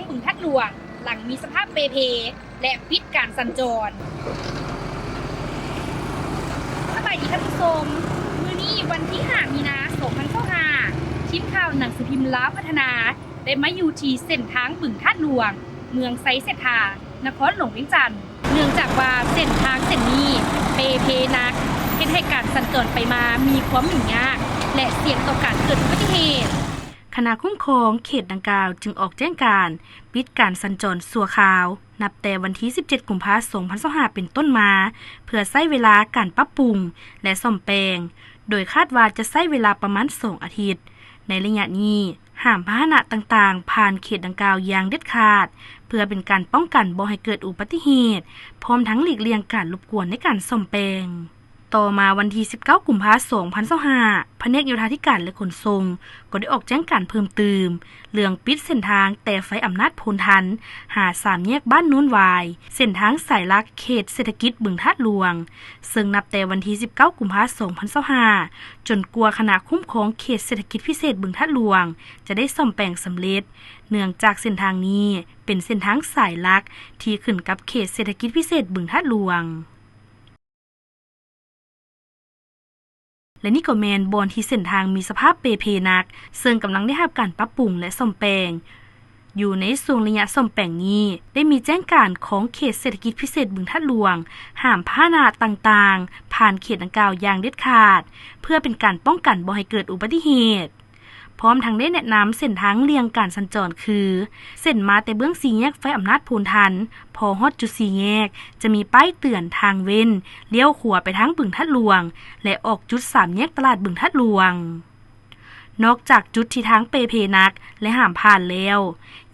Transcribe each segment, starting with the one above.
ບຶງທາດຫຼວງ ຫຼັງມີສະພາບເປ່ເພ ແລະ ປິດການສັນຈອນ. ສະບາຍດີທ່ານຜູ້ຊົມ, ມື້ນີ້ວັນທີຫ້າ ມີນາ ສອງພັນຊາວຫ້າ ທີມຂ່າວໜັງສືພິມລາວພັດທະນາ ໄດ້ມາຢູ່ທີ່ເສັ້ນທາງບຶງທາດຫຼວງ ເມືອງໄຊເສດຖາ ນະຄອນຫຼວງວຽງຈັນ. ເນື່ອງຈາກວ່າເສັ້ນທາງເສັ້ນນີ້ເປ່ເພໜັກ, ເຮັດໃຫ້ການສັນຈອນໄປມາມີຄວາມຫຍຸ້ງຍາກ ແລະ ສ່ຽງຕໍ່ການເກີດອຸບັດຕິເຫດ. ຄະນະຄຸ້ມຄອງເຂດດັ່ງກ່າວຈຶ່ງອອກແຈ້ງການປິດການສັນຈອນຊົ່ວຄາວ ນັບແຕ່ວັນທີສິບເຈັດ ກຸມພາ ສອງພັນຊາວຫ້າ ເປັນຕົ້ນມາ ເພື່ອໃຊ້ເວລາການປັບປຸງ ແລະ ສ້ອມແປງ, ໂດຍຄາດວ່າຈະໃຊ້ເວລາປະມານສອງອາທິດ. ໃນໄລຍະນີ້ ຫ້າມພາຫະນະຕ່າງໆຜ່ານເຂດດັ່ງກ່າວຢ່າງເດັດຂາດ ເພື່ອເປັນການປ້ອງກັນບໍ່ໃຫ້ເກີດອຸບັດຕິເຫດ, ພ້ອມທັງຫຼີກລ່ຽງການລົບກວນໃນການສ້ອມແປງ. ຕໍ່ມາວັນທີສິບເກົ້າ ກຸມພາ ສອງພັນຊາວຫ້າ ພະແນກໂຍທາທິການ ແລະ ຂົນສົ່ງ ກໍໄດ້ອອກແຈ້ງການເພີ່ມຕື່ມ ເລື່ອງປິດເສັ້ນທາງແຕ່ໄຟອຳນາດໂພນທັນ ຫາສາມແຍກບ້ານໂນນຫວາຍ, ເສັ້ນທາງສາຍຫຼັກເຂດເສດຖະກິດບຶງທາດຫຼວງ, ເຊິ່ງນັບແຕ່ວັນທີສິບເກົ້າ ກຸມພາ ສອງພັນຊາວຫ້າ ຈົນກວ່າຄະນະຄຸ້ມຄອງເຂດເສດຖະກິດພິເສດບຶງທາດຫຼວງ ຈະໄດ້ສ້ອມແປງສຳເລັດ, ເນື່ອງຈາກເສັ້ນທາງນີ້ເປັນເສັ້ນທາງສາຍຫຼັກທີ່ຂຶ້ນກັບເຂດເສດຖະກິດພິເສດບຶງທາດຫຼວງ. ແລະ ນີ້ກໍແມ່ນບ່ອນທີ່ເສັ້ນທາງມີສະພາບເປ່ເພໜັກ, ເຊິ່ງກຳລັງໄດ້ຮັບການປັບປຸງ ແລະ ສ້ອມແປງ. ຢູ່ໃນຊ່ວງໄລຍະສ້ອມແປງນີ້ ໄດ້ມີແຈ້ງການຂອງເຂດເສດຖະກິດພິເສດບຶງທາດຫຼວງ ຫ້າມພາຫະນະຕ່າງໆຜ່ານເຂດດັ່ງກ່າວຢ່າງເດັດຂາດ ເພື່ອເປັນການປ້ອງກັນບໍ່ໃຫ້ເກີດອຸບັດຕິເຫດ. ພ້ອມທັງໄດ້ແນະນຳເສັ້ນທາງລ່ຽງການສັນຈອນຄື ເສັ້ນມາແຕ່ເບື້ອງສີ່ແຍກໄຟອຳນາດໂພນທັນ, ພໍຮອດຈຸດສີ່ແຍກ ຈະມີປ້າຍເຕືອນທາງເວັ້ນ, ລ້ຽວຂວາໄປທາງບຶງທາດຫຼວງ ແລະ ອອກຈຸດສາມແຍກຕະຫຼາດບຶງທາດຫຼວງ. ນອກຈາກຈຸດທີ່ທາງເປ່ເພໜັກ ແລະ ຫ້າມຜ່ານແລ້ວ,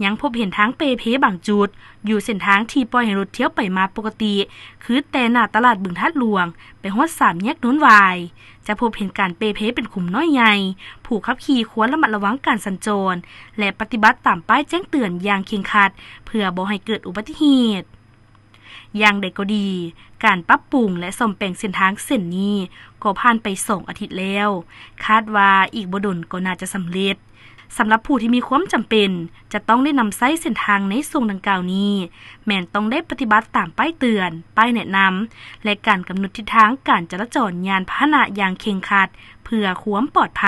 ຍັງພົບເຫັນທາງເປ່ເພບາງຈຸດ ຢູ່ເສັ້ນທາງທີ່ປ່ອຍໃຫ້ລົດທຽວໄປມາປົກກະຕິ, ຄືແຕ່ໜ້າຕະຫຼາດບຶງທາດຫຼວງ ໄປຮອດສາມແຍກໂນນຫວາຍ. ຈະພົບເຫັນການເປ່ເພເປັນຂຸມນ້ອຍໃຫຍ່, ຜູ້ຂັບຂີ່ຄວນລະມັດລະວັງການສັນຈອນ ແລະ ປະຕິບັດຕາມປ້າຍແຈ້ງເຕືອນຢ່າງເຄັ່ງຄັດ ເພື່ອບໍ່ໃຫ້ເກີດອຸບັດຕິເຫດ. ຢ່າງໃດກໍດີ, ການປັບປຸງ ແລະ ສ້ອມແປງເສັ້ນທາງເສັ້ນນີ້ກໍຜ່ານໄປສອງອາທິດແລ້ວ, ຄາດວ່າອີກບໍ່ດົນກໍໜ້າຈະສຳເລັດ. ສຳລັບຜູ້ທີ່ມີຄວາມຈຳເປັນຈະຕ້ອງໄດ້ນຳໃຊ້ເສັ້ນທາງໃນຊ່ວງດັ່ງກ່າວນີ້ ແມ່ນຕ້ອງໄດ້ປະຕິບັດຕາມປ້າຍເຕືອນ, ປ້າຍແນະນຳ ແລະ ການກຳນົດທິດທາງການຈະລາຈອນຍານພາຫະນະຢ່າງເຄັ່ງຄັດ ເພື່ອຄວາມປອດໄພ.